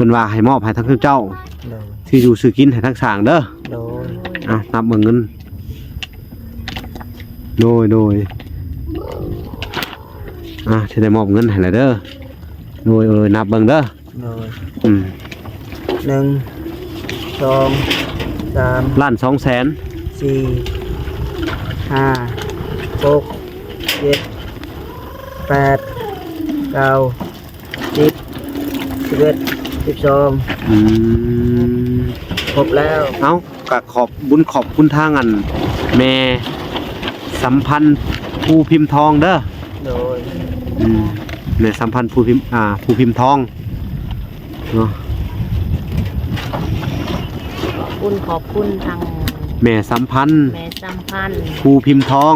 พิ่ນວ່າໃຫ້ມອບໃຫ້ທາງເຈົ້າ ໂດຍ ຊື່ຢູ່ຊື່ກິນໃຫ້ທາງຊ່າງເດີ ໂດຍ ເອົາ ນັບເບິ່ງເງິນ ໂດຍ ໂດຍ ອ່າ ຊິໄດ້ມອບເງິນໃຫ້ແລ້ວເດີ ໂດຍ ເອີ ນັບເບິ່ງເດີ ໂດຍ ອືມ ໜຶ່ງ ສອງ ສາມ ລ້ານສອງແສນ ສີ່ ຫ້າ ຫົກ ເຈັດ ແປດ ເກົ້າ ສິບ ສິບເອັດ ສິບສອງ ອືມ ຄົບແລ້ວ ເອົ້າ ກະຂອບບຸນຂອບຄຸນທາງອັນ ແມ່ສຳພັນພູພິມທອງເດີ ໂດຍ ອືມ ແມ່ສຳພັນພູພິມ ອ່າ ພູພິມທອງເນາະ ຂອບຄຸນ ຂອບຄຸນທາງ ແມ່ສຳພັນ ແມ່ສຳພັນ ພູພິມທອງ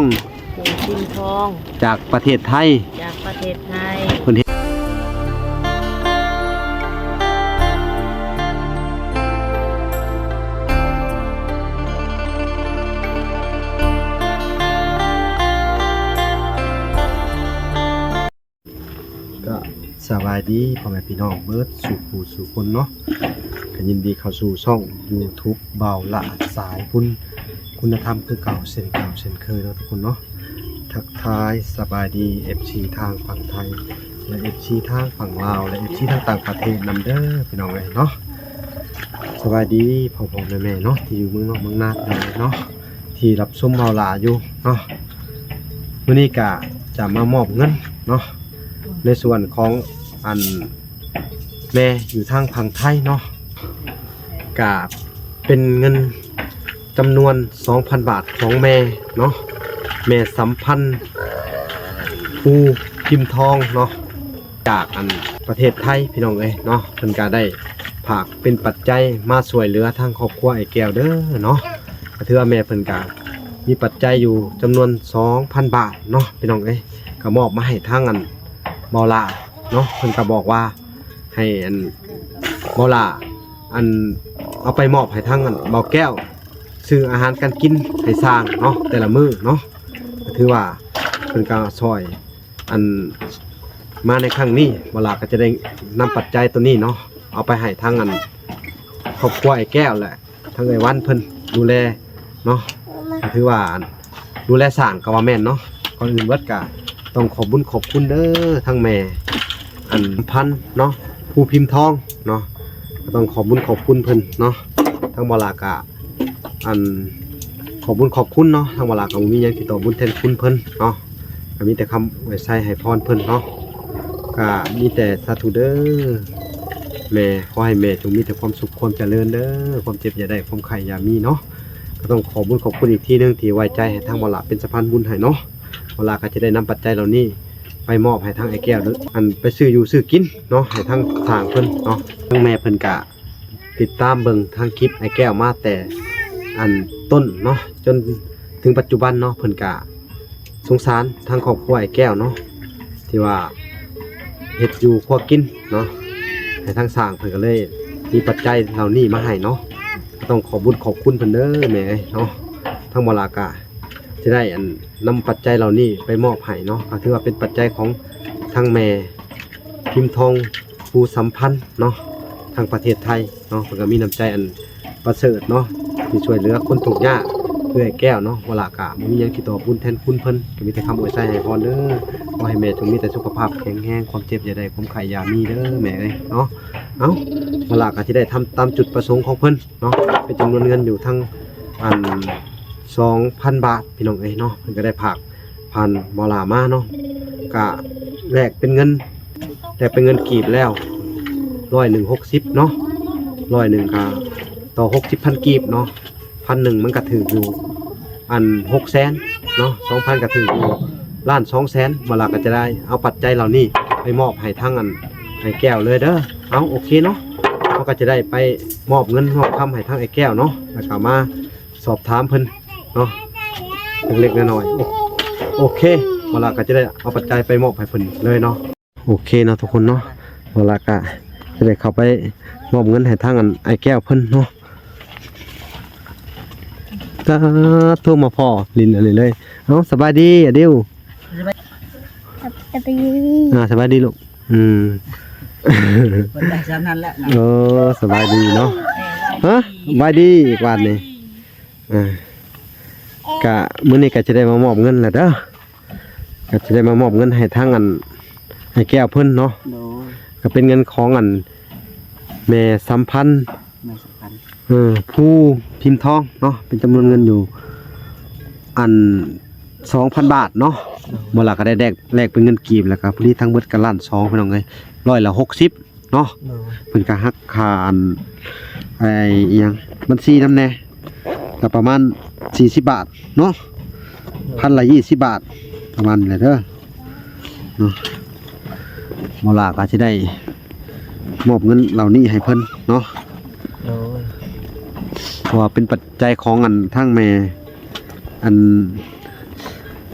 ພູພິມທອງ ຈາກປະເທດໄທ ຈາກປະເທດໄທ ເພິ່ນເຮັດ ກະສະບາຍດີພໍ່ແມ່ພີ່ນ້ອງເບິດສູ່ຜູ້ສູ່ຄົນເນາະ ກະຍິນດີເຂົ້າສູ່ຊ່ອງຢູທູບບ່າວຫຼ້າສາຍບຸນ ຄຸນນະທຳຄືເກົ່າເຊັ່ນເກົ່າເຊັ່ນເຄີຍເນາະທຸກຄົນເນາະ. ທັກທາຍສະບາຍດີເອັຟຊີທາງຝັ່ງໄທ ແລະ ເອັຟຊີທາງຝັ່ງລາວ ແລະ ເອັຟຊີທາງຕ່າງປະເທດນຳເດີພີ່ນ້ອງເອີຍເນາະ. ສະບາຍດີພໍ່ໆແມ່ໆເນາະ ທີ່ຢູ່ເມືອງນອກເມືອງນາເນາະ ທີ່ຮັບຊົມເຮົາຫຼາຍຢູ່ເນາະ. ມື້ນີ້ກະຈະມາມອບເງິນເນາະ ໃນສ່ວນຂອງອັນແມ່ຢູ່ທາງຝັ່ງໄທເນາະ ກະເປັນເງິນ ຈຳນວນສອງພັນບາດຂອງແມ່ເນາະ ແມ່ສຳພັນພູພິມທອງເນາະ ຈາກອັນປະເທດໄທພີ່ນ້ອງເອີຍເນາະ. ເພິ່ນກະໄດ້ຝາກເປັນປັດໄຈມາຊ່ວຍເຫຼືອທາງຄອບຄົວອ້າຍແກ້ວເດີເນາະ. ກະຖືວ່າແມ່ເພິ່ນກະມີປັດໄຈຢູ່ຈຳນວນສອງພັນບາດເນາະພີ່ນ້ອງເອີຍ ກະມອບມາໃຫ້ທາງອັນບ່າວຫຼ້າເນາະ. ເພິ່ນກະບອກວ່າໃຫ້ອັນບ່າວຫຼ້າ ອັນເອົາໄປມອບໃຫ້ທາງອັນບ່າວແກ້ວ ຊື້ອາຫານການກິນໃຫ້ຊ່າງເນາະ ແຕ່ລະມື້ເນາະ. ກະຖືວ່າເພິ່ນກະຊ່ອຍອັນມາໃນຄັ້ງນີ້ ບ່າວຫຼ້າກະຈະໄດ້ນຳປັດໄຈໂຕນີ້ເນາະ ເອົາໄປໃຫ້ທາງອັນຄອບຄົວອ້າຍແກ້ວ ແລະ ທາງເອື້ອຍວັນເພິ່ນດູແລເນາະ ກະຖືວ່າອັນ ດູແລສ້າງກະວ່າແມ່ນເນາະ. ກ່ອນອື່ນເບິດກະຕ້ອງຂອບບຸນຂອບຄຸນເດີ ທັງແມ່ອັນພັນເນາະ ພູພິມທອງເນາະ ກະຕ້ອງຂອບບຸນຂອບຄຸນເພິ່ນເນາະ. ທາງບ່າວຫຼ້າກະອັນຂອບບຸນຂອບຄຸນເນາະ ທາງບ່າວຫຼ້າກະບໍ່ມີຫຍັງທີ່ຕອບບຸນແທນຄຸນເພິ່ນເນາະ ກະມີແຕ່ຄຳອວຍໄຊໃຫ້ພອນເພິ່ນເນາະ. ກະມີແຕ່ສາທຸເດີແມ່ ຂໍໃຫ້ແມ່ຈົ່ງມີແຕ່ຄວາມສຸກຄວາມຈະເລີນເດີ ຄວາມເຈັບຢ່າໄດ້ ຄວາມໄຂ້ຢ່າມີເນາະ. ກະຕ້ອງຂອບບຸນຂອບຄຸນອີກທີໜຶ່ງທີ່ໄວ້ໃຈໃຫ້ທາງບ່າວຫຼ້າເປັນສະພານບຸນໃຫ້ເນາະ. ບ່າວຫຼ້າກະຈະໄດ້ນຳປັດໄຈເຫຼົ່ານີ້ໄປມອບໃຫ້ທາງອ້າຍແກ້ວ ອັນໄປຊື້ຢູ່ຊື້ກິນເນາະ ໃຫ້ທາງຊ່າງເພິ່ນເນາະ. ທາງແມ່ເພິ່ນກະຕິດຕາມເບິ່ງທາງຄລິບອ້າຍແກ້ວມາແຕ່ອັນຕົ້ນເນາະ ຈົນເຖິງປັດຈຸບັນເນາະ ເພິ່ນກະ ສົງສານທາງຄອບຄົວອ້າຍແກ້ວເນາະ ທີ່ວ່າເຮັດຢູ່ຄົວກິນເນາະ ໃຫ້ທາງຊ່າງເພິ່ນກະເລີຍມີປັດໄຈເຫຼົ່ານີ້ມາໃຫ້ເນາະ. ກະຕ້ອງຂອບບຸນຂອບຄຸນເພິ່ນເດີແມ່ເອີຍເນາະ. ທາງບ່າວຫຼ້າກະຈະໄດ້ອັນນຳປັດໄຈເຫຼົ່ານີ້ໄປມອບໃຫ້ເນາະ ກະຖືວ່າເປັນປັດໄຈຂອງທາງແມ່ພິມທອງ ພູສຳພັນເນາະ ທາງປະເທດໄທເນາະ. ເພິ່ນກະມີນ້ຳໃຈອັນປະເສີດເນາະ ທີ່ຊ່ວຍເຫຼືອຄົນທຸກຍາກ ເອື້ອຍແກ້ວເນາະ. ບ່າວຫຼ້າກະບໍ່ມີຫຍັງທີ່ຕອບບຸນແທນຄຸນເພິ່ນ ກະມີແຕ່ຄຳອວຍໄຊໃຫ້ພອນເດີ. ຂໍໃຫ້ແມ່ຈົ່ງມີແຕ່ສຸຂະພາບແຂງແຮງ ຄວາມເຈັບຢ່າໄດ້ ຄວາມໄຂ້ຢ່າມີເດີແມ່ເອີຍເນາະ. ເອົ້າ ບ່າວຫຼ້າກະຊິໄດ້ທຳຕາມຈຸດປະສົງຂອງເພິ່ນເນາະ ເປັນຈຳນວນເງິນຢູ່ທັງອັນສອງພັນບາດພີ່ນ້ອງເອີຍເນາະ. ເພິ່ນກະໄດ້ຝາກ ຜ່ານບ່າວຫຼ້າມາເນາະ ກະແລກເປັນເງິນ ແລກເປັນເງິນກີບແລ້ວ ຮ້ອຍໜຶ່ງ ຫົກສິບເນາະ ຮ້ອຍໜຶ່ງກະຕໍ່ຫົກສິບພັນກີບເນາະ ພັນໜຶ່ງມັນກະຖືກຢູ່ອັນຫົກແສນເນາະ ສອງພັນກະຖືກຢູ່ລ້ານສອງແສນ. ບ່າວຫຼ້າກະຈະໄດ້ເອົາປັດໄຈເຫຼົ່ານີ້ໄປມອບໃຫ້ທາງອັນອ້າຍແກ້ວເລີຍເດີ. ເອົາ ໂອເຄເນາະ ເຮົາກະຈະໄດ້ໄປມອບເງິນມອບຄຳໃຫ້ທາງອ້າຍແກ້ວເນາະ ແລ້ວກະມາ ສອບຖາມເພິ່ນເນາະ ເລັກໆນ້ອຍໆ. ໂອ ໂອເຄ ບ່າວຫຼ້າກະຈະໄດ້ເອົາປັດໄຈໄປມອບໃຫ້ເພິ່ນເລີຍເນາະ. ໂອເຄເນາະທຸກຄົນເນາະ ບ່າວຫຼ້າກະຈະໄດ້ເຂົ້າໄປມອບເງິນໃຫ້ທາງອັນອ້າຍແກ້ວເພິ່ນເນາະ. ກະໂທມາພໍ້ຫຼິ້ນອັນນີ້ເລີຍ. ເອົ້າ ສະບາຍດີອາດິວ. ສະບາຍ ສະບາຍດີ ອ່າ ສະບາຍດີລູກ. ອືມ ເພິ່ນໄດ້ສ່ຳນັ້ນແຫຼະນະ. ໂອ້ ສະບາຍດີເນາະ. ຮະ ສະບາຍດີອີກບາດນີ້. ອ່າ ກະມື້ນີ້ກະຈະໄດ້ມາມອບເງິນແລ້ວເດີ ກະຈະໄດ້ມາມອບເງິນໃຫ້ທາງອັນ ອ້າຍແກ້ວເພິ່ນເນາະ. ໂດຍ. ກະເປັນເງິນຂອງອັນ ແມ່ສຳພັນ ແມ່ສຳພັນ ເອີ ພູພິມທອງເນາະ ເປັນຈຳນວນເງິນຢູ່ອັນ ສອງພັນບາດເນາະ. ໂດຍ. ບໍ່ລະກະໄດ້ແລກ ແລກເປັນເງິນກີບ ແລ້ວກະພໍດີທັງເບິດກະລ້ານສອງ ພີ່ນ້ອງເອີຍ ຮ້ອຍລະຫົກສິບເນາະ. ໂດຍ. ເພິ່ນກະຫັກຄ່າອັນ ໄອ້ ອີ່ຫຍັງ ບັນຊີນຳແດ່ ກະປະມານສີ່ສິບບາດເນາະ. ໂດຍ. ພັນລະຊາວບາດ ປະມານນີ້ແຫຼະເດີເນາະ. ບໍ່ລະກະຊິໄດ້ມອບເງິນເຫຼົ່ານີ້ໃຫ້ເພິ່ນເນາະ. ໂດຍ. ເພາະວ່າເປັນປັດໄຈຂອງອັນ ທາງແມ່ ອັນ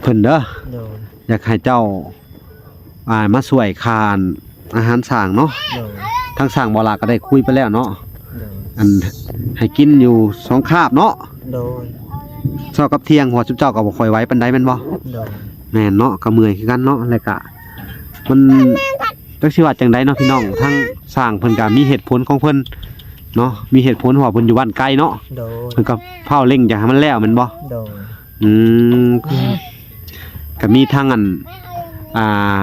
ເພິ່ນເດີ. ໂດຍ. ຢາກໃຫ້ເຈົ້າ ອ່າ ມາຊ່ວຍຄ່າອາຫານຊ້າງເນາະ. ໂດຍ. ທາງຊ້າງບໍ່ລະກະໄດ້ຄຸຍໄປແລ້ວເນາະ. ໂດຍ. ອັນ ໃຫ້ກິນຢູ່ສອງຄາບເນາະ. ໂດຍ. ເຊົ້າກັບທ່ຽງ ເພາະວ່າຊຸມເຈົ້າກະບໍ່ຄ່ອຍໄຫວປານໃດແມ່ນບໍ່? ໂດຍ. ແມ່ນເນາະ ກະເມື່ອຍຄືກັນເນາະ ແລ້ວກະມັນ ຈັກຊິວ່າຈັ່ງໃດເນາະພີ່ນ້ອງ ທາງຊ້າງເພິ່ນກະມີເຫດຜົນຂອງເພິ່ນເນາະ ມີເຫດຜົນ ເພາະວ່າເພິ່ນຢູ່ບ້ານໄກເນາະ. ໂດຍ. ເພິ່ນກະຟ້າວເລັ່ງຢາກໃຫ້ມັນແລ້ວແມ່ນບໍ່? ໂດຍ. ອືມ ກະມີທັງອັນ ອ່າ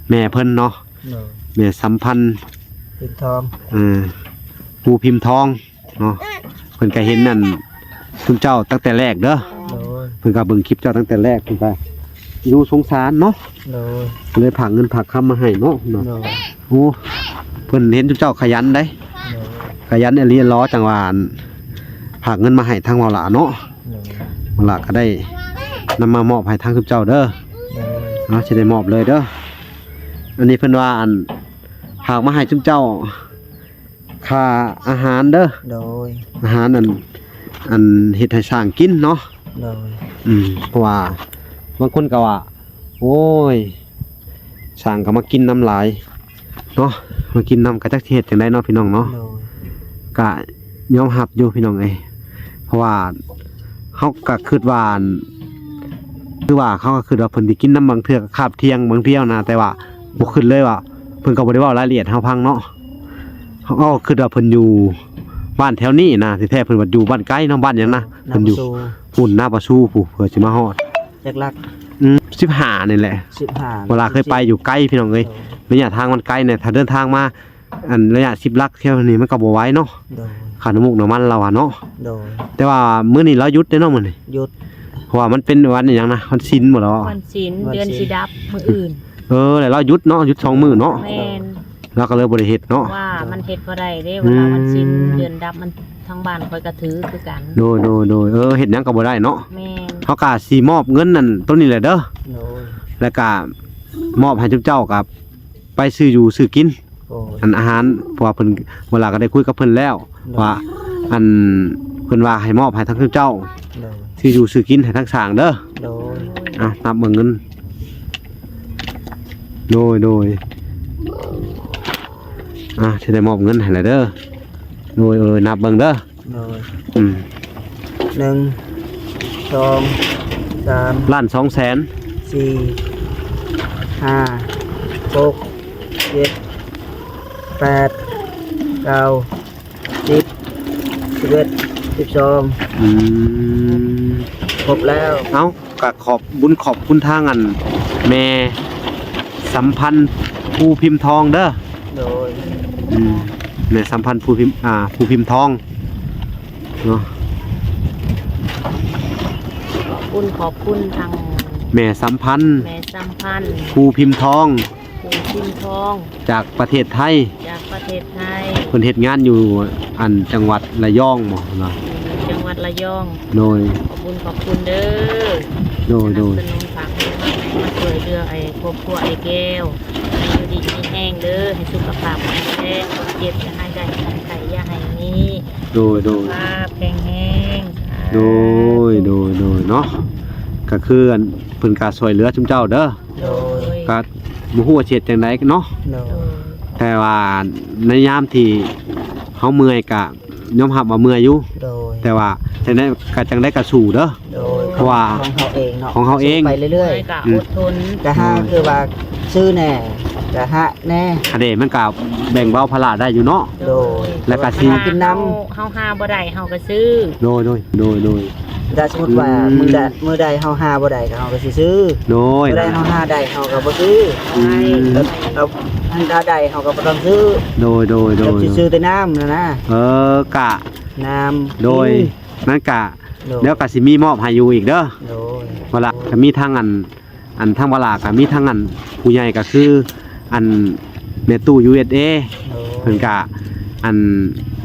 ແມ່ເພິ່ນເນາະ. ໂດຍ. ແມ່ສຳພັນ ພິມທອງ ເອີ ພູພິມທອງເນາະ ເພິ່ນກະເຫັນອັນ ຊຸມເຈົ້າຕັ້ງແຕ່ແລກເດີ. ໂດຍ. ເພິ່ນກະເບິ່ງຄລິບເຈົ້າຕັ້ງແຕ່ແລກ ເພິ່ນກະຢູ່ສົງສານເນາະ. ໂດຍ. ກະເລີຍຝາກເງິນຝາກຄຳມາໃຫ້ເນາະ. ໂດຍ. ໂອ້ ເພິ່ນເຫັນຊຸມເຈົ້າຂະຫຍັນໃດ໋. ໂດຍ. ຂະຫຍັນອີ່ຫຼີຫຼໍ ຈັ່ງວ່າອັນ ຝາກເງິນມາໃຫ້ທາງເວົ້າຫຼ້າເນາະ. ໂດຍ. ເວົ້າຫຼ້າກະໄດ້ນຳມາມອບໃຫ້ທາງຊຸມເຈົ້າເດີ. ໂດຍ. ເນາະ ຊິໄດ້ມອບເລີຍເດີ. ອັນນີ້ເພິ່ນວ່າອັນ ຝາກມາໃຫ້ຊຸມເຈົ້າຄ່າອາຫານເດີ. ໂດຍ. ອາຫານອັນ ອັນເຮັດໃຫ້ຊ້າງກິນເນາະ. ໂດຍ. ອືມ ເພາະວ່າບາງຄົນກະວ່າ ໂອ້ຍ ຊ້າງກະມາກິນນຳຫຼາຍເນາະ ມາກິນນຳ ກະຈັກຊິເຮັດຈັ່ງໃດເນາະ ພີ່ນ້ອງເນາະ. ໂດຍ. ກະຍອມຮັບຢູ່ພີ່ນ້ອງເອີຍ ເພາະວ່າເຮົາກະຄຶດວ່າ ຄືວ່າເຮົາກະຄຶດວ່າເພິ່ນຊິກິນນຳ ບາງເທື່ອກະຄາບທ່ຽງບາງທ່ຽວນະ ແຕ່ວ່າບໍ່ຄຶດເລີຍວ່າ ເພິ່ນກະບໍ່ໄດ້ເວົ້າລາຍລະອຽດໃຫ້ເຮົາຟັງເນາະ. ເຮົາກະຄຶດວ່າເພິ່ນຢູ່ບ້ານແຖວນີ້ນະ ທີ່ແທ້ເພິ່ນວ່າຢູ່ບ້ານໄກເນາະ. ບ້ານຫຍັງນະ? ເພິ່ນຢູ່ພຸ້ນ ນາປາຊູພຸ້ນ ເພື່ອຊິມາຮອດ. ຈັກຫຼັກ? ອືມ ສິບຫ້ານີ້ແຫຼະ. ສິບຫ້າ ເວລາເຄີຍໄປຢູ່ໄກພີ່ນ້ອງເອີຍ. ໂດຍ. ໄລຍະທາງມັນໄກແດ່ ຖ້າເດີນທາງມາ ອັນໄລຍະສິບຫຼັກແຖວນີ້ມັນກະບໍ່ໄຫວເນາະ. ໂດຍ. ຄ່ານ້ຳມັນລະເນາະ. ໂດຍ. ແຕ່ວ່າມື້ນີ້ລາວຢຸດເດ້ເນາະ ມື້ນີ້. ຢຸດ. ເພາະວ່າມັນເປັນວັນອີ່ຫຍັງນະ? ວັນສິນບໍ່ລະ? ວັນສິນ ວັນສິນ ເດືອນຊິດັບມື້ອື່ນ. ເອີ ແລ້ວລາວຢຸດເນາະ ຢຸດສອງມື້ເນາະ. ແມ່ນ. ລາວກະເລີຍບໍ່ໄດ້ເຮັດເນາະ. ວ່າມັນເຮັດບໍ່ໄດ້ເດ້ ອືມ ເວລາວັນສິນເດືອນດັບ ມັນທາງບ້ານຂ້ອຍກະຖືຄືກັນ. ໂດຍ ໂດຍ ໂດຍ. ເອີ ເຮັດຫຍັງກະບໍ່ໄດ້ເນາະ. ແມ່ນ. ເຮົາກະຊິມອບເງິນນັ້ນ ໂຕນີ້ແຫຼະເດີ. ໂດຍ. ແລ້ວກະມອບໃຫ້ຈຸມເຈົ້າ ກະໄປຊື້ຢູ່ຊື້ກິນ. ໂດຍ. ອັນອາຫານ ເພາະວ່າເພິ່ນ ເວລາກະໄດ້ຄຸຍກັບເພິ່ນແລ້ວ ໂດຍ ວ່າ ອັນ ເພິ່ນວ່າໃຫ້ມອບໃຫ້ທາງເຈົ້າ. ໂດຍ. ຊື້ຢູ່ຊື້ກິນໃຫ້ທາງຊ່າງເດີ. ໂດຍ. ອ່ະ ນັບເບິ່ງເງິນ. ໂດຍ ໂດຍ. ອ່ະ ຊິໄດ້ມອບເງິນໃຫ້ແລ້ວເດີ. ໂດຍ ເອີ ນັບເບິ່ງເດີ. ໂດຍ. ອືມ ໜຶ່ງ ສອງ ສາມ ລ້ານສອງແສນ ສີ່ ຫ້າ ຫົກ ເຈັດ ແປດ ເກົ້າ ສິບ ສິບເອັດ ສິບສອງ. ອືມ ຄົບແລ້ວ. ເອົ້າ ກະຂອບບຸນຂອບຄຸນທາງອັນ ແມ່ສຳພັນ ພູພິມທອງເດີ. ໂດຍ. ອືມ ແມ່ສຳພັນ ພູພິມ ອ່າ ພູພິມທອງເນາະ. ຂອບຄຸນ ຂອບຄຸນທາງ ແມ່ສຳພັນ ແມ່ສຳພັນ ພູພິມທອງ ພູພິມທອງ ຈາກປະເທດໄທ. ຈາກປະເທດໄທ. ເພິ່ນເຮັດງານຢູ່ອັນຈັງຫວັດລະຍອງບໍເນາະ? ອືມ ຈັງຫວັດລະຍອງ. ໂດຍ. ຂອບຄຸນ ຂອບຄຸນເດີ. ໂດຍ ໂດຍ. ສະໜັບສະໜູນຝາກເງິນມາ ໃຫ້ມາຊ່ວຍເຫຼືອໄອ້ຄອບຄົວໄອ້ແກ້ວ ໃຫ້ຢູ່ດີມີແຮງເດີ ໃຫ້ສຸຂະພາບແຂງແຮງ ຄວາມເຈັບຢ່າໃຫ້ໄດ້ ຄວາມໄຂ້ຢ່າໃຫ້ມີ. ໂດຍ ໂດຍ. ສຸຂະພາບແຂງແຮງ. ໂດຍ ໂດຍ ໂດຍເນາະ. ກະຄືອັນ ເພິ່ນກະຊ່ວຍເຫຼືອຊຸມເຈົ້າເດີ. ໂດຍ. ກະບໍ່ຮູ້ວ່າຊິເຮັດຈັ່ງໃດເນາະ. ໂດຍ. ແຕ່ວ່າໃນຍາມທີ່ເຮົາເມື່ອຍກະຍອມຮັບວ່າເມື່ອຍຢູ່. ໂດຍ. ແຕ່ວ່າຈັ່ງໃດກະ ກະຈັ່ງໃດກະສູ້ເດີ. ໂດຍ. ເພາະວ່າຂອງເຮົາເອງເນາະ ຂອງເຮົາເອງ ສູ້ໄປເລື້ອຍໆ ກະອົດທົນ. ອືມ. ກະຫາຄືວ່າຊື້ແດ່ ກະຫາແດ່ ອັນນີ້ມັນກະແບ່ງເບົາພາລະໄດ້ຢູ່ເນາະ ໂດຍ ແລ້ວກະຊິ ເຮົາ ເຮົາຫາບໍ່ໄດ້ເຮົາກະຊື້ ໂດຍ ໂດຍ ໂດຍ ໂດຍ ຖ້າສົມມຸດວ່າ ອືມ ມື້ໃດ ມື້ໃດເຮົາຫາບໍ່ໄດ້ກະເຮົາກະຊິຊື້ ໂດຍ ມື້ໃດເຮົາຫາໄດ້ເຮົາກະບໍ່ຊື້ ອືມ ແລ້ວ ແລ້ວ ອັນຖ້າໄດ້ເຮົາກະບໍ່ຕ້ອງຊື້ ໂດຍ ໂດຍ ໂດຍ ແລ້ວຊິຊື້ແຕ່ນ້ຳຫັ້ນນະ ເອີ ກະ ນ້ຳ ໂດຍ ກິນ ນັ້ນກະ ໂດຍ ແລ້ວກະຊິມີມອບໃຫ້ຢູ່ອີກເດີ ໂດຍ ເວລາກະມີທັງອັນ ອັນທາງວາລາກະມີທັງອັນຜູ້ໃຫຍ່ກະຄືອັນແມ່ຕູ້ ຢູເອສເອ ໂດຍ ເພິ່ນກະອັນ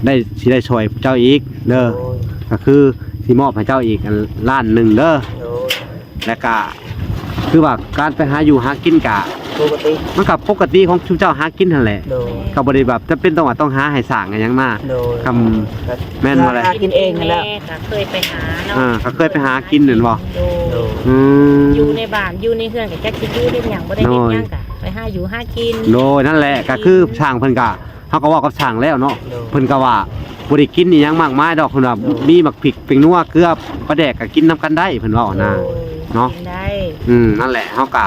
ໄດ້ ຊິໄດ້ຊ່ອຍເຈົ້າອີກເດີ ໂດຍ ກະຄືຊິມອບໃຫ້ເຈົ້າອີກອັນລ້ານໜຶ່ງເດີ ໂດຍ ແລ້ວກະຄືວ່າການໄປຫາຢູ່ຫາກິນກະປົກກະຕິ ມັນກະປົກກະຕິຂອງຊຸມເຈົ້າຫາກິນຫັ້ນແຫຼະ ໂດຍ ກະບໍ່ໄດ້ແບບຈຳເປັນຕ້ອງວ່າຕ້ອງຫາໃຫ້ສ້າງໃຫ້ຫຍັງນາ ໂດຍ ຄຳ ກະ ແມ່ນບໍ່ແຫຼະ ຫາກິນເອງຫັ້ນແຫຼະ ກະເຄີຍໄປຫາເນາະ ອ່າ ກະເຄີຍໄປຫາກິນແມ່ນບໍ່ ໂດຍ ໂດຍ ອືມ ຢູ່ໃນບ້ານຢູ່ໃນເຮືອນກະຈັກຊິຢູ່ເຮັດຫຍັງ ບໍ່ໄດ້ເຮັດຫຍັງ ໂດຍ ກະໄປຫາຢູ່ຫາກິນ ໂດຍ ນັ້ນແຫຼະ ກະຄືຊ່າງເພິ່ນກະ ເຮົາກະເວົ້າກັບຊ່າງແລ້ວເນາະ ໂດຍ ເພິ່ນກະວ່າບໍ່ໄດ້ກິນອີ່ຫຍັງມາກມາຍດອກ ເພິ່ນວ່າ ໂດຍ ມີໝາກພິກ ແປ້ງນົວ ເກືອ ປາແດກກະກິນນຳກັນໄດ້ ເພິ່ນເວົ້າຫັ້ນນະ ໂດຍ ເນາະ ກິນໄດ້ ອືມ ນັ້ນແຫຼະ ເຮົາກະ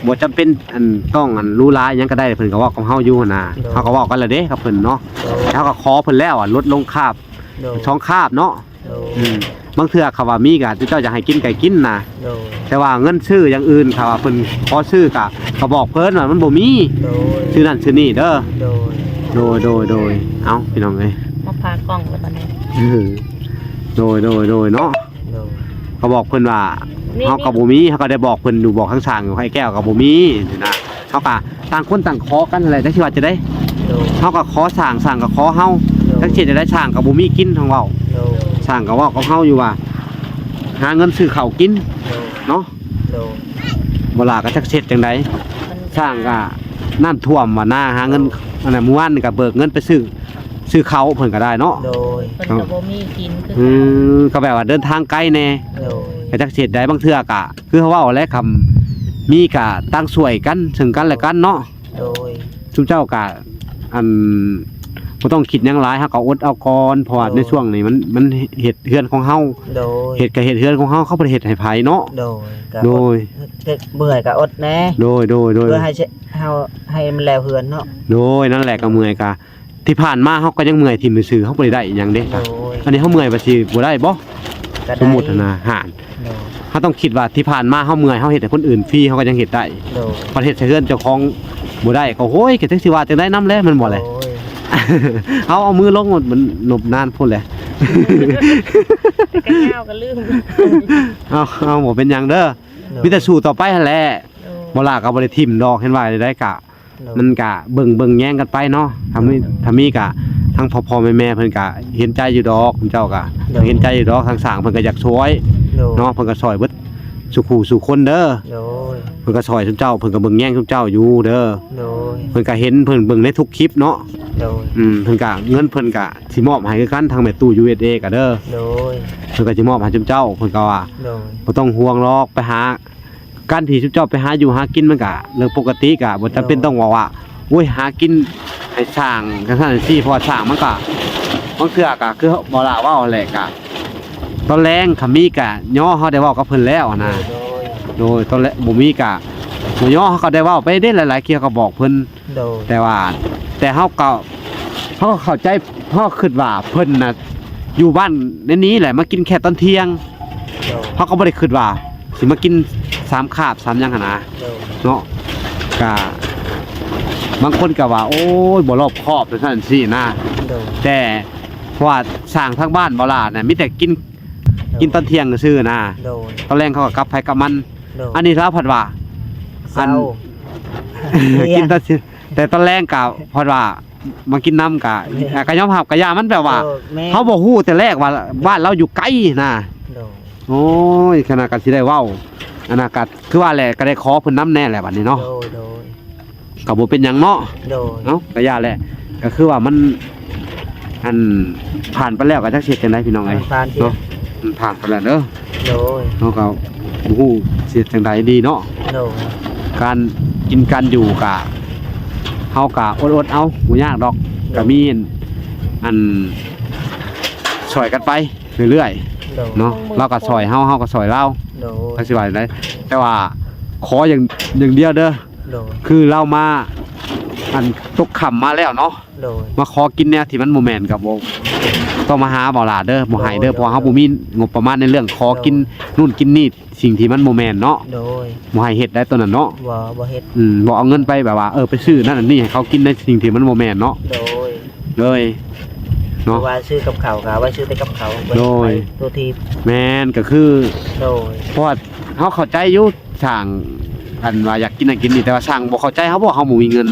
ບໍ່ຈຳເປັນອັນຕ້ອງອັນຫຼູຫຼາອີ່ຫຍັງກະໄດ້ ເພິ່ນກະເວົ້າກັບເຮົາຢູ່ຫັ້ນນະ ໂດຍ ເຮົາກະເວົ້າກັນລະເດ້ກັບເພິ່ນເນາະ ໂດຍ ເຮົາກະຂໍເພິ່ນແລ້ວ ລົດລົງຄາບ ໂດຍ ສອງຄາບເນາະ ໂດຍ ອືມ ບາງເທື່ອເຂົາວ່າມີກະເຈົ້າຢາກໃຫ້ກິນກະກິນນະ ໂດຍ ແຕ່ວ່າເງິນຊື້ຢ່າງອື່ນ ຖ້າວ່າເພິ່ນຂໍຊື້ກະ ກະບອກເພິ່ນວ່າມັນບໍ່ມີ ໂດຍ ຊື້ນັ້ນຊື້ນີ້ເດີ ໂດຍ ໂດຍ ໂດຍ ໂດຍ ເອົ້າ ພີ່ນ້ອງເອີຍ ມາພາກ້ອງແລ້ວບັດນີ້ ເອີ ໂດຍ ໂດຍ ໂດຍ ເນາະ ໂດຍ ກະບອກເພິ່ນວ່າ ນີ້ ເຮົາກະບໍ່ມີ ເຮົາກະໄດ້ບອກເພິ່ນຢູ່ ບອກທາງຊ່າງຢູ່ ໃຫ້ແກ້ວກະບໍ່ມີຊີ້ນະ ເຮົາກະຕ່າງຄົນຕ່າງຂໍກັນຫັ້ນແຫຼະ ຈັກຊິວ່າຈັ່ງໃດ ໂດຍ ເຮົາກະຂໍຊ່າງ ຊ່າງກະຂໍເຮົາ ໂດຍ ຈັກຊິເຮັດຈັ່ງໃດ ຊ່າງກະບໍ່ມີກິນ ເຮົາເວົ້າ ໂດຍ ຊ່າງກະເວົ້າກັບເຮົາຢູ່ວ່າ ຫາເງິນຊື້ເຂົ້າກິນ ໂດຍ ເນາະ ໂດຍ ບໍ່ຫຼ້າກະຈັກຊິເຮັດຈັ່ງໃດ ຊ່າງກະນ້ຳຖ້ວມວ່ານາ ຫາເງິນ ໂດຍ ອັນນັ້ນ ມື້ວານນີ້ກະເບີກເງິນໄປຊື້ ຊື້ເຂົ້າເພິ່ນກະໄດ້ເນາະ ໂດຍ ເພິ່ນກະບໍ່ມີກິນຄື ອືມ ກະແບບວ່າເດີນທາງໄກແດ່ ໂດຍ ກະຈັກຊິເຮັດໃດ ບາງເທື່ອກະ ຄືເຮົາເວົ້າແຫຼະ ຄຳມີກະຕ່າງຊ່ວຍກັນ ເຊິ່ງກັນແລະກັນເນາະ ໂດຍ ຊຸມເຈົ້າກະ ອັນ ບໍ່ຕ້ອງຄິດຫຍັງຫຼາຍ ເຮົາກະອົດເອົາກ່ອນ ເພາະວ່າ ໂດຍ ໃນຊ່ວງນີ້ມັນ ມັນເຮັດເຮືອນຂອງເຮົາ ໂດຍ ເຮັດກະເຮັດເຮືອນຂອງເຮົາ ເຮົາບໍ່ໄດ້ເຮັດໃຫ້ໃຜເນາະ ໂດຍ ກະ ໂດຍ ເມື່ອຍກະອົດແດ່ ໂດຍ ໂດຍ ໂດຍ ເພື່ອໃຫ້ເຮົາ ໃຫ້ມັນແລ້ວເຮືອນເນາະ ໂດຍ ນັ້ນແຫຼະ ກະເມື່ອຍກະ ທີ່ຜ່ານມາເຮົາກະຍັງເມື່ອຍຖິ້ມຊື່ໆ ເຮົາບໍ່ໄດ້ໄດ້ອີ່ຫຍັງເດ້ ໂດຍ ອັນນີ້ເຮົາເມື່ອຍວ່າຊິບໍ່ໄດ້ບໍ່ ກະໄດ້ ສົມມຸດຫັ້ນນະ ຫັ້ນ ໂດຍ ເຮົາຕ້ອງຄິດວ່າທີ່ຜ່ານມາເຮົາເມື່ອຍ ເຮົາເຮັດໃຫ້ຄົນອື່ນຟຣີ ເຮົາກະຍັງເຮັດໄດ້ ໂດຍ ບັດເຮັດໃສ່ເຮືອນເຈົ້າຂອງບໍ່ໄດ້ກະ ໂອ້ຍ ກະຈັກຊິວ່າຈັ່ງໃດນຳແຫຼະ ແມ່ນບໍ່ແຫຼະ ໂດຍ ເຮົາເອົາມືລົງ ມັນນົບນານພຸ້ນແຫຼະ ກະຍາວກະລືມ ເອົາ ເອົາ ບໍ່ເປັນຫຍັງເດີ ໂດຍ ມີແຕ່ສູ້ຕໍ່ໄປຫັ້ນແຫຼະ ໂດຍ ບໍ່ຫຼ້າກະບໍ່ໄດ້ຖິ້ມດອກ ເຫັນວ່າໃດກະ ໂດຍ ມັນກະເບິ່ງ ເບິ່ງແຍງກັນໄປເນາະ ຖ້າມີ ໂດຍ ຖ້າມີກະ ທາງພໍ່ໆແມ່ໆເພິ່ນກະເຫັນໃຈຢູ່ດອກ ເຈົ້າກະ ໂດຍ ເຫັນໃຈຢູ່ດອກ ທາງຊ່າງເພິ່ນກະຢາກຊ່ວຍ ໂດຍ ເນາະ ເພິ່ນກະຊ່ອຍເບິດສູ່ຄູ່ສູ່ຄົນເດີ ໂດຍ ເພິ່ນກະຊ່ອຍຊຸມເຈົ້າ ເພິ່ນກະເບິ່ງແຍງຊຸມເຈົ້າຢູ່ເດີ ໂດຍ ເພິ່ນກະເຫັນ ເພິ່ນເບິ່ງໃນທຸກຄລິບເນາະ ໂດຍ ອືມ ເພິ່ນກະ ເງິນເພິ່ນກະຊິມອບໃຫ້ຄືກັນ ທາງແມ່ຕູ້ ຢູເອສເອ ກະເດີ ໂດຍ ເພິ່ນກະຊິມອບໃຫ້ຊຸມເຈົ້າ ເພິ່ນກະວ່າ ໂດຍ ບໍ່ຕ້ອງຫ່ວງດອກ ໄປຫາ ການທີ່ຊຸມເຈົ້າໄປຫາຢູ່ຫາກິນມັນກະເລື່ອງປົກກະຕິ ກະບໍ່ຈຳເປັນ ໂດຍ ຕ້ອງເວົ້າວ່າ ໂອ້ຍ ຫາກິນໃຫ້ຊ່າງຈັ່ງຊັ້ນຈັ່ງຊີ້ ເພາະວ່າຊ່າງມັນກະ ບາງເທື່ອກະຄືບໍ່ຫຼ້າເວົ້າຫັ້ນແຫຼະ ກະຕອນແລງຄັນມີກະຍໍ ເຮົາໄດ້ເວົ້າກັບເພິ່ນແລ້ວຫັ້ນນະ ໂດຍ ໂດຍ ຕອນແລງບໍ່ມີກະບໍ່ຍໍ ເຮົາກະໄດ້ເວົ້າໄປເດ້ ຫຼາຍໆເທື່ອກະບອກເພິ່ນ ໂດຍ ແຕ່ວ່າ ແຕ່ເຮົາກະ ເຮົາກະເຂົ້າໃຈ ເຮົາກະຄິດວ່າເພິ່ນນະ ຢູ່ບ້ານໃນນີ້ແຫຼະ ມາກິນແຄ່ຕອນທ່ຽງ ໂດຍ ເຮົາກະບໍ່ໄດ້ຄິດວ່າຊິມາກິນສາມຄາບສາມຫຍັງຫັ້ນນະ ໂດຍ ເນາະ ກະບາງຄົນກະວ່າ ໂອ້ຍ ບໍ່ລອບຄອບ ຈັ່ງຊັ້ນຈັ່ງຊີ້ນະ ໂດຍ ແຕ່ເພາະວ່າຊ່າງທາງບ້ານບໍ່ຫຼ້ານະ ມີແຕ່ກິນ ໂດຍ ກິນຕອນທ່ຽງຊື່ໆນະ ໂດຍ ຕອນແລງເຂົາກະກັບໃຜກັບມັນ ໂດຍ ອັນນີ້ລາວພັດວ່າ ເຊົາ ອັນ ກິນຕອນ ແຕ່ຕອນແລງກະພັດວ່າ ມາກິນນຳກະ ແມ່ນ ກະຍອມຮັບ ກະຢ່າ ມັນແບບວ່າ ເອີ ແມ່ນ ເຮົາບໍ່ຮູ້ແຕ່ແລກວ່າບ້ານລາວຢູ່ໄກນະ ໂດຍ ໂອ້ຍ ຂະໜາດກະຊິໄດ້ເວົ້າ ອັນນະກະຄືວ່າແຫຼະ ກະໄດ້ຂໍເພິ່ນນຳແດ່ແຫຼະບັດນີ້ເນາະ ໂດຍ ໂດຍ ກະບໍ່ເປັນຫຍັງເນາະ ໂດຍ ເອົ້າ ກະຢ່າແຫຼະ ກະຄືວ່າມັນ ອັນ ຜ່ານໄປແລ້ວກະຈັກຊິເຮັດຈັ່ງໃດພີ່ນ້ອງເອີຍ ມັນຜ່ານ ເນາະ ມັນຜ່ານໄປແລ້ວເດີ ໂດຍ ເຮົາກະບໍ່ຮູ້ຊິເຮັດຈັ່ງໃດດີເນາະ ໂດຍ ການກິນການຢູ່ກະ ເຮົາກະອົດໆເອົາ ບໍ່ຍາກດອກ ໂດຍ ກະມີ ອັນ ຊ່ອຍກັນໄປເລື້ອຍໆ ໂດຍ ເນາະ ລາວກະຊ່ອຍເຮົາ ເຮົາກະຊ່ອຍລາວ ໂດຍ ຈັກຊິວ່າຈັ່ງໃດ ແຕ່ວ່າຂໍຢ່າງ ຢ່າງດຽວເດີ ໂດຍ ຄືລາວມາ ອັນຕົກຄ່ຳມາແລ້ວເນາະ ໂດຍ ມາຂໍກິນແນວທີ່ມັນບໍ່ແມ່ນກໍບໍ່ຕ້ອງມາຫາບໍ່ຫຼ້າເດີ ບໍ່ໃຫ້ເດີ ໂດຍ ເພາະວ່າເຮົາບໍ່ມີງົບປະມານໃນເລື່ອງຂໍກິນ ໂດຍ ນູ້ນກິນນີ້ ສິ່ງທີ່ມັນບໍ່ແມ່ນເນາະ ໂດຍ ບໍ່ໃຫ້ເຮັດໄດ້ໂຕນັ້ນເນາະ ບໍ່ ບໍ່ເຮັດ ອືມ ບໍ່ເອົາເງິນໄປແບບວ່າ ເອີ ໄປຊື້ນັ້ນອັນນີ້ໃຫ້ເຂົາກິນໃນສິ່ງທີ່ມັນບໍ່ແມ່ນເນາະ ໂດຍ ເລີຍເນາະ ເພາະວ່າຊື້ກັບເຂົ້າກໍເອົາໄວ້ຊື້ແຕ່ກັບເຂົ້າ ໂດຍ ໂຕທີ່ ແມ່ນ ກໍຄື ໂດຍ ເພາະວ່າເຮົາເຂົ້າໃຈຢູ່ ຊ່າງ ອັນວ່າຢາກກິນນັ້ນກິນນີ້ ແຕ່ວ່າຊ່າງບໍ່ເຂົ້າໃຈເຮົາ ເພາະເຮົາບໍ່ມີເງິນ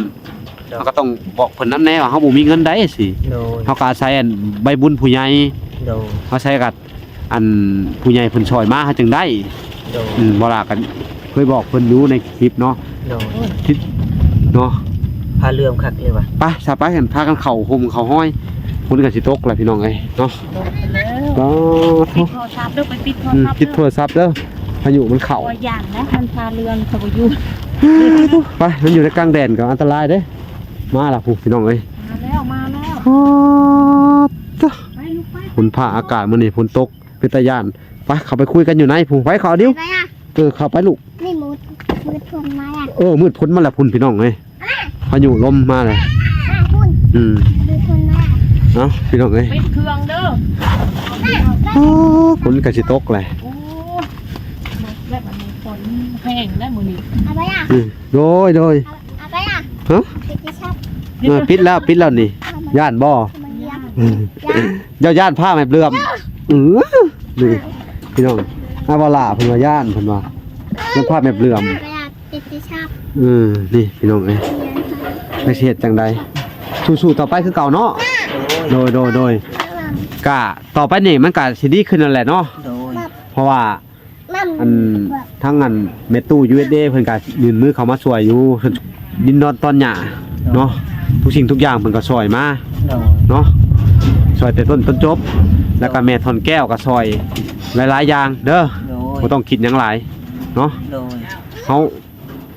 ໂດຍ ເຮົາກໍຕ້ອງບອກເພິ່ນນຳແດ່ວ່າເຮົາບໍ່ມີເງິນໃດຊີ້ ໂດຍ ເຮົາກໍອາໄສອັນໃບບຸນຜູ້ໃຫຍ່ ໂດຍ ອາໄສກັບອັນຜູ້ໃຫຍ່ເພິ່ນຊ່ອຍມາເຮົາຈຶ່ງໄດ້ ໂດຍ ອືມ ບໍ່ຫຼ້າກໍເຄີຍບອກເພິ່ນຢູ່ໃນຄລິບເນາະ ໂດຍ ທີ່ເນາະ ຜ້າເຫຼື່ອມຄັກເລີຍວ່າ ໄປຊະ ໄປກັນ ພາກັນເຂົ້າຮົ່ມເຂົ້າຮອຍ ຝົນກໍຊິຕົກແລ້ວພີ່ນ້ອງເອີຍເນາະ ຕົກໄປແລ້ວ ກໍ ປິດໂທລະສັບເດີ ໄປປິດໂທລະສັບເດີ ອືມ ປິດໂທລະສັບເດີ ພາຍຸມັນເຂົ້າ ບໍ່ຢ້ານນະ ມັນຜ້າເຫຼື່ອມ ເຂົາບໍ່ຢູ່ ໄປ ມັນຢູ່ໃນກາງແດດກໍອັນຕະລາຍເດ້ ມາລະພຸ້ນພີ່ນ້ອງເອີຍ ມາແລ້ວ ມາແລ້ວ ໂອ້ ຕະ ໄປລູກໄປ ຝົນຟ້າອາກາດມື້ນີ້ຝົນຕົກ ເປັນຕາຢ້ານ ໄປ ເຂົ້າໄປຄຸຍກັນຢູ່ໃນພຸ້ນ ໄປ ເຂົ້າດິວ ໄປອະ ເອີ ເຂົ້າໄປລູກ ນີ້ມືດ ມືດຝົນມາລະ ເອີ ມືດຝົນມາລະພຸ້ນພີ່ນ້ອງເອີຍ ພາຍຸລົມມາແລ້ວ ອະ ພຸ້ນ ອືມ ມືດຝົນມາ ເອົ້າ ພີ່ນ້ອງເອີຍ ປິດເຄື່ອງເດີ ໂອ້ ຝົນກໍຊິຕົກແຫຼະ ໂອ້ ແບບອັນນີ້ຝົນແຮງໄດ໋ມື້ນີ້ ເອົາໄປລະ ອືມ ໂດຍ ໂດຍ ເອົາໄປລະ ຮະ ປິດທີ່ຊັບ ເອີ ປິດແລ້ວ ປິດແລ້ວນີ້ ຢ້ານບໍ່? ຢ້ານ ເຈົ້າຢ້ານຜ້າແມ່ເບື່ອມ ເອີ ນີ້ພີ່ນ້ອງ ອາວາລາເພິ່ນວ່າຢ້ານ ເພິ່ນວ່າຢ້ານຜ້າແມ່ເບື່ອມ ເອີ ນີ້ພີ່ນ້ອງເອີຍ ຈັກຊິເຮັດຈັ່ງໃດ ສູ້ໆຕໍ່ໄປຄືເກົ່າເນາະ ໂດຍ ໂດຍ ໂດຍ ກະຕໍ່ໄປນີ້ມັນກະຊິດີຂຶ້ນນັ້ນແຫຼະເນາະ ໂດຍ ເພາະວ່າ ອັນ ທາງອັນແມ່ຕູ້ ຢູເອັສເອ ເພິ່ນກໍຍື່ນມືເຂົ້າມາຊ່ວຍຢູ່ ດິນດອນຕອນຫຍ້າເນາະ ທຸກສິ່ງທຸກຢ່າງເພິ່ນກໍຊ່ວຍມາ ໂດຍ ເນາະ ຊ່ວຍແຕ່ຕົ້ນຈົນຈົບ ແລ້ວກໍແມ່ທ່ອນແກ້ວກໍຊ່ວຍຫຼາຍໆຢ່າງເດີ ໂດຍ ບໍ່ຕ້ອງຄິດຫຍັງຫຼາຍເນາະ ໂດຍ ເຮົາ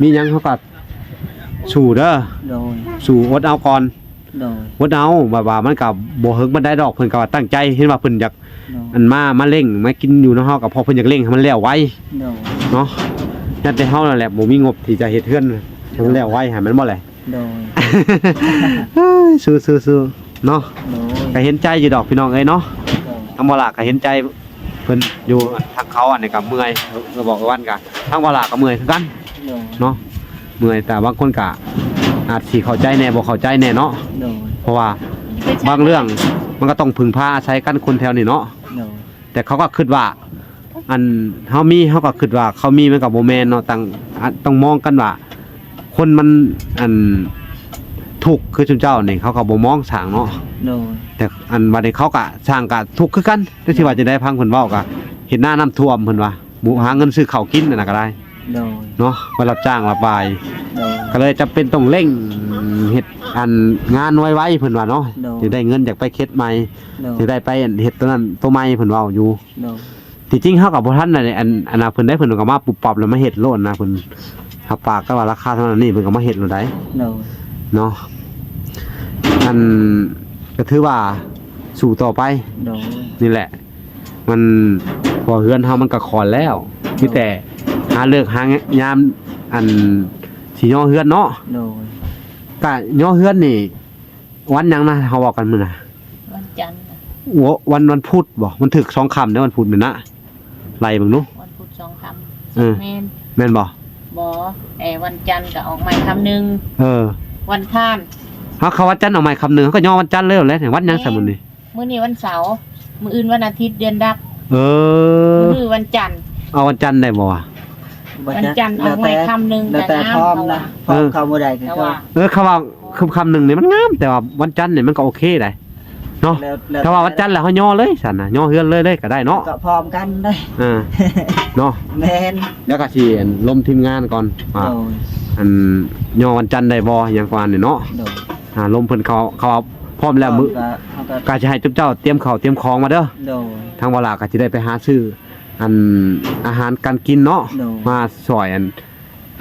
ມີຫຍັງເຮົາກໍສູ້ເດີ ໂດຍ ສູ້ອົດເອົາກ່ອນ ໂດຍ ອົດເອົາ ແບບວ່າມັນກໍບໍ່ເຫິງປານໃດດອກ ເພິ່ນກໍວ່າຕັ້ງໃຈ ເຫັນວ່າເພິ່ນຢາກ ໂດຍ ອັນມາ ມາເລັ່ງ ມາກິນຢູ່ນຳເຮົາ ກໍເພາະເພິ່ນຢາກເລັ່ງໃຫ້ມັນແລ້ວໄວ ໂດຍ ເນາະ ແຕ່ເຮົານັ້ນແຫຼະບໍ່ມີງົບທີ່ຈະເຮັດເຮືອນໃຫ້ມັນແລ້ວໄວ ໃຫ້ມັນບໍ່ແຫຼະ ໂດຍ ເຮີ້ຍ ສູ້ໆໆ ເນາະ ໂດຍ ກໍເຫັນໃຈຢູ່ດອກພີ່ນ້ອງເອີຍເນາະ ໂດຍ ທາງບໍ່ຫຼ້າກໍເຫັນໃຈ ເພິ່ນຢູ່ທາງເຂົາອັນນີ້ກໍເມື່ອຍ ເອີ ບອກວັນກໍ ທາງບໍ່ຫຼ້າກໍເມື່ອຍຄືກັນ ໂດຍ ເນາະ ເມື່ອຍ ແຕ່ບາງຄົນກໍອາດຊິເຂົ້າໃຈແດ່ ບໍ່ເຂົ້າໃຈແດ່ເນາະ ໂດຍ ເພາະວ່າບາງເລື່ອງມັນກໍຕ້ອງເພິ່ງພາອາໄສກັນຄົນແຖວນີ້ເນາະ ໂດຍ ແຕ່ເຂົາກໍຄິດວ່າ ອັນເຮົາມີ ເຮົາກໍຄິດວ່າເຂົາມີ ມັນກໍບໍ່ແມ່ນເນາະ ຕ້ອງ ອາ ຕ້ອງມອງກັນວ່າ ຄົນມັນ ອັນ ທຸກຄືຊຸມເຈົ້ານີ້ ເຂົາກໍບໍ່ມອງຊ່າງເນາະ ໂດຍ ແຕ່ອັນບັດນີ້ເຂົາກໍ ຊ່າງກໍທຸກຄືກັນ ຈັກຊິວ່າຈັ່ງໃດ ຟັງເພິ່ນເວົ້າກໍ ເຮັດນານ້ຳຖ້ວມ ເພິ່ນວ່າບໍ່ຫາເງິນຊື້ເຂົ້າກິນ ອັນນັ້ນກໍໄດ້ ໂດຍ ເນາະ ໄປຮັບຈ້າງຮັບວາຍ ໂດຍ ກໍເລີຍຈຳເປັນຕ້ອງເລັ່ງເຮັດ ອັນ ງານໄວໆ ເພິ່ນວ່າເນາະ ໂດຍ ຢາກໄດ້ເງິນ ຢາກໄປເຂດໃໝ່ ໂດຍ ຢາກໄດ້ໄປ ອັນ ເຮັດໂຕນັ້ນໂຕໃໝ່ ເພິ່ນເວົ້າຢູ່ ໂດຍ ທີ່ຈິງເຮົາກໍບໍ່ທັນ ອັນ ອັນ ອັນນະ ເພິ່ນໄດ້ ເພິ່ນກໍມາປຸບປັບແລ້ວມາເຮັດໂລດນະ ເພິ່ນຮັບປາກກັນວ່າລາຄາເທົ່ານັ້ນນີ້ ເພິ່ນກໍມາເຮັດໂລດໄດ໋ ໂດຍ ເນາະ ອັນ ກໍຖືວ່າສູ້ຕໍ່ໄປ ໂດຍ ນີ້ແຫຼະ ມັນ ເພາະເຮືອນເຮົາມັນກໍຂອນແລ້ວ ໂດຍ ມີແຕ່ຫາເລີກຫາຍາມ ອັນ ຊິຍໍເຮືອນເນາະ ໂດຍ ກະຍໍເຮືອນນີ້ ວັນຫຍັງນະ ເຮົາເວົ້າກັນມື້ນະ? ວັນຈັນນະ ໂອ້ ວັນ ວັນພຸດບໍ? ມັນຖືກສອງຄ່ຳເດ້ ວັນພຸດນີ້ນະ ໄລ່ເບິ່ງດູ ວັນພຸດສອງຄ່ຳ ເອີ ແມ່ນ ແມ່ນບໍ? ບໍ່ ແຕ່ວັນຈັນກໍອອກໃໝ່ຄ່ຳໜຶ່ງ ເອີ ວັນຄານ ເຮົາເຂົ້າວັນຈັນອອກໃໝ່ຄ່ຳໜຶ່ງ ເຮົາກໍຍໍວັນຈັນເລີຍແຫຼະ ວັນຫຍັງຊະມື້ນີ້? ມື້ນີ້ວັນເສົາ ມື້ອື່ນວັນອາທິດ ເດືອນດັບ ເອີ ມື້ນີ້ວັນຈັນ ເອົາວັນຈັນໄດ້ບໍ່ວະ? ວັນຈັນອອກໃໝ່ຄ່ຳໜຶ່ງ ແລ້ວແຕ່ ກໍງາມ ພ້ອມນະ ເຂົາວ່າ ພ້ອມເຂົ້າມື້ໃດກໍ ເອີ ເຂົາວ່າຄ່ຳໜຶ່ງນີ້ມັນງາມ ແຕ່ວ່າວັນຈັນນີ້ມັນກໍໂອເຄໄດ໋ເນາະ ແລ້ວ ແລ້ວ ຖ້າວ່າວັນຈັນແລ້ວເຮົາຍໍເລີຍຊັ້ນນະ ຍໍເຮືອນເລີຍ ເລີຍກໍໄດ້ເນາະ ກໍພ້ອມກັນໄດ໋ ເອີ ເນາະ ແມ່ນ ແລ້ວກໍຊິລົມທີມງານກ່ອນວ່າ ໂດຍ ອັນຍໍວັນຈັນໄດ້ບໍ່ ຫຍັງປະມານນີ້ເນາະ ໂດຍ ອ່າ ລົມເພິ່ນເຂົາ ເຂົາວ່າພ້ອມແລ້ວ ມື້ ກໍ ກໍຊິໃຫ້ຈຸມເຈົ້າຕຽມເຂົ້າຕຽມຂອງມາເດີ ໂດຍ ທາງບໍ່ຫຼ້າກໍຊິໄດ້ໄປຫາຊື້ ອັນ ອາຫານການກິນເນາະ ໂດຍ ມາຊ່ອຍ ອັນ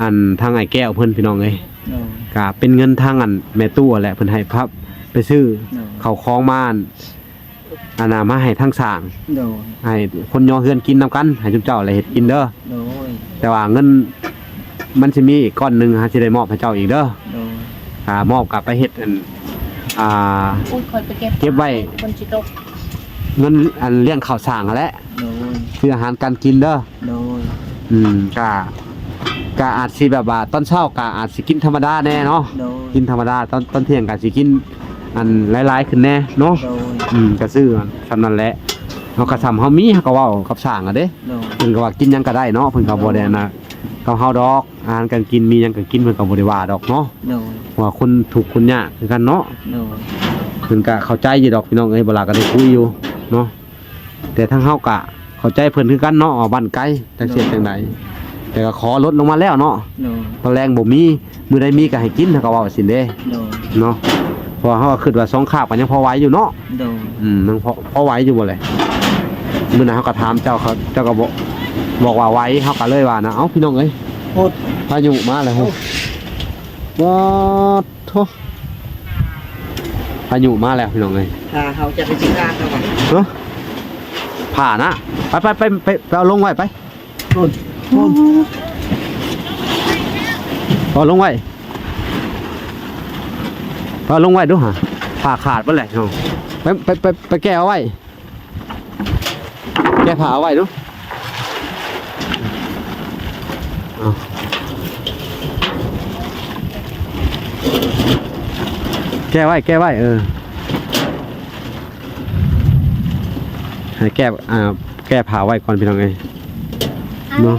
ອັນ ທາງອ້າຍແກ້ວເພິ່ນ ພີ່ນ້ອງເອີຍ ໂດຍ ກະເປັນເງິນທາງ ອັນ ແມ່ຕູ້ຫັ້ນແຫຼະ ເພິ່ນໃຫ້ພັບໄປຊື້ ໂດຍ ເຂົ້າຂອງມາ ອັນ ອັນນະ ມາໃຫ້ທາງຊ່າງ ໂດຍ ໃຫ້ຄົນຍໍເຮືອນກິນນຳກັນ ໃຫ້ຊຸມເຈົ້າແຫຼະເຮັດກິນເດີ ໂດຍ ແຕ່ວ່າເງິນມັນຊິມີອີກກ້ອນໜຶ່ງ ເຮົາຊິໄດ້ມອບໃຫ້ເຈົ້າອີກເດີ ໂດຍ ອ່າ ມອບກັບໄປເຮັດອັນ ອ່າ ອຸ້ຍ ຂ້ອຍໄປເກັບ ເກັບໄວ້ ຝົນຊິຕົກ ເງິນອັນລ້ຽງເຂົ້າສ້າງຫັ້ນແຫຼະ ໂດຍ ຊື້ອາຫານການກິນເດີ ໂດຍ ອືມ ກະ ກະອາດຊິແບບວ່າຕອນເຊົ້າກະອາດຊິກິນທຳມະດາແດ່ເນາະ ໂດຍ ກິນທຳມະດາ ຕອນ ຕອນທ່ຽງກະຊິກິນອັນຫຼາຍໆຂຶ້ນແດ່ເນາະ ໂດຍ ອືມ ກະຊື້ສ່ຳນັ້ນແຫຼະ ເຮົາກະສ່ຳເຮົາມີ ເຮົາກະເວົ້າກັບຊ່າງຫັ້ນເດ້ ໂດຍ ເພິ່ນກະວ່າກິນຫຍັງກະໄດ້ເນາະ ເພິ່ນກະບໍ່ໄດ້ອັນນະ ໂດຍ ກັບເຮົາດອກ ອາຫານການກິນມີຫຍັງກະກິນ ເພິ່ນກະບໍ່ໄດ້ວ່າດອກເນາະ ໂດຍ ເພາະວ່າຄົນທຸກຄົນຍາກຄືກັນເນາະ ໂດຍ ເພິ່ນກະເຂົ້າໃຈຢູ່ດອກພີ່ນ້ອງເອີຍ ບໍ່ຫຼາກະໄດ້ຄຸຍຢູ່ເນາະ ແຕ່ທາງເຮົາກະເຂົ້າໃຈເພິ່ນຄືກັນເນາະ ວ່າບ້ານໄກ ຈັກຊິເຮັດຈັ່ງໃດ ແຕ່ກະຂໍລົດລົງມາແລ້ວເນາະ ໂດຍ ຕອນແລງບໍ່ມີ ມື້ໃດມີກະໃຫ້ກິນ ເຮົາກະເວົ້າຈັ່ງຊີ້ເດ້ ໂດຍ ເນາະ ເພາະວ່າເຮົາກະຄິດວ່າສອງຄາບກະຍັງພໍໄຫວຢູ່ເນາະ ໂດຍ ອືມ ຍັງພໍ ພໍໄຫວຢູ່ບໍ່ແຫຼະ ມື້ນັ້ນເຮົາກະຖາມເຈົ້າ ເຂົາ ເຈົ້າກະບອກ ບອກວ່າໄຫວ ເຮົາກະເລີຍວ່ານະ ເອົ້າ ພີ່ນ້ອງເອີຍ ໂອ້ ພາຍຸມາແລ້ວ ໂອ້ ວ້າໂທ້ ພາຍຸມາແລ້ວພີ່ນ້ອງເອີຍ ຖ້າເຮົາຈະໄປຊິການແລ້ວຫວາ ເອີ ຜ້ານະ ໄປ ໄປ ໄປ ໄປ ໄປເອົາລົງໄວ້ໄປ ໂອ້ ໂອ້ ເອົາລົງໄວ້ ເອົາລົງໄວ້ດູຫາ ຜ້າຂາດເບິດແຫຼະ ເອົາ ໄປ ໄປ ໄປ ໄປແກ້ເອົາໄວ້ ແກ້ຜ້າເອົາໄວ້ດູ ເອົາ ແກ້ໄວ້ ແກ້ໄວ້ ເອີ ໃຫ້ແກ້ ອ່າ ແກ້ຜ້າໄວ້ກ່ອນພີ່ນ້ອງເອີຍ ເນາະ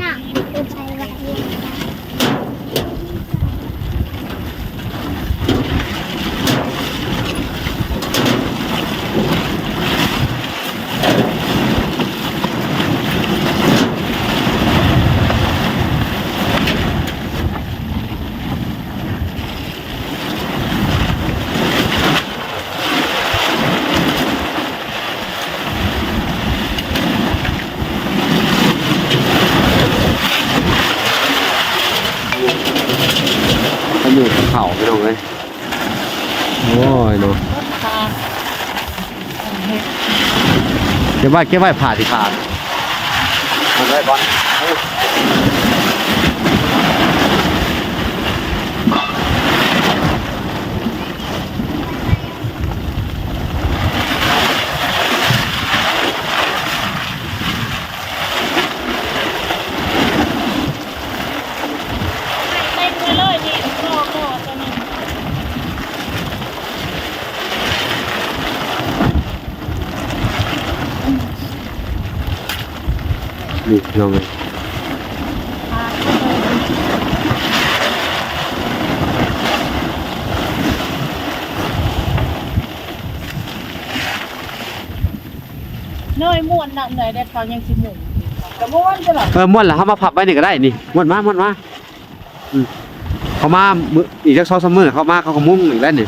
ພາຍຸເຂົ້າພີ່ນ້ອງເອີຍ ໂອ້ຍເນາະ ເກັບໄວ້ ເກັບໄວ້ ຜ້າທີ່ຂາດ ເອົາໄວ້ກ່ອນ. ນີ້ພີ່ນ້ອງເອີຍ ນ້ອຍມ່ວນນຳໃດ ແຕ່ເຂົາຍັງຊິໝຸ່ນ ກະມ່ວນຊັ້ນລະ ເອີ ມ່ວນລະ ເຮົາມາພັບໄວ້ນີ້ກະໄດ້ນີ້ ມ່ວນມາ ມ່ວນມາ. ອືມ ເຂົາມາມື້ ອີກຈັກສອງສາມມື້ເຂົາມາ ເຂົາກະມຸງອີກແລ້ວນີ້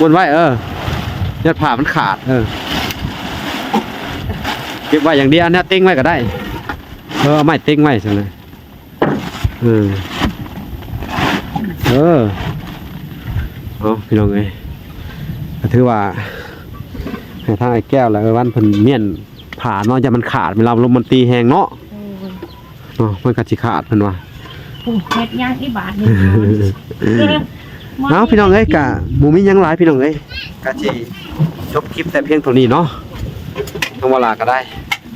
ມ້ວນໄວ້ ເອີ ຢ້ານຜ້າມັນຂາດ ເອີ ເກັບໄວ້ຢ່າງດຽວ ແນວເຕັງໄວ້ກະໄດ້ ເອີ ເອົາໄມ້ເຕັງໄວ້ຊັ້ນນະ. ເອີ ເອີ ເອົາ ພີ່ນ້ອງເອີຍ ກະຖືວ່າໃຫ້ທາງອ້າຍແກ້ວ ແລະ ເອື້ອຍວັນເພິ່ນມ້ຽນຜ້າເນາະ ຢ້ານມັນຂາດ ເວລາລົມມັນຕີແຮງເນາະ ໂອ້ຍ ເນາະ ມັນກະຊິຂາດເພິ່ນວ່າ ໂອ້ ເຮັດຫຍັງອີບາດນີ້ ເອົາ ພີ່ນ້ອງເອີຍ ກະບໍ່ມີຫຍັງຫຼາຍ ພີ່ນ້ອງເອີຍ ກະຊິຈົບຄລິບແຕ່ພຽງເທົ່ານີ້ເນາະ ທາງເວລາກະໄດ້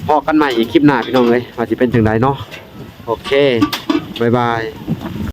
ພໍ້ກັນໃໝ່ອີກຄລິບໜ້າ ພີ່ນ້ອງເອີຍ ວ່າຊິເປັນຈັ່ງໃດເນາະ. ໂອເຄ ບາຍບາຍ.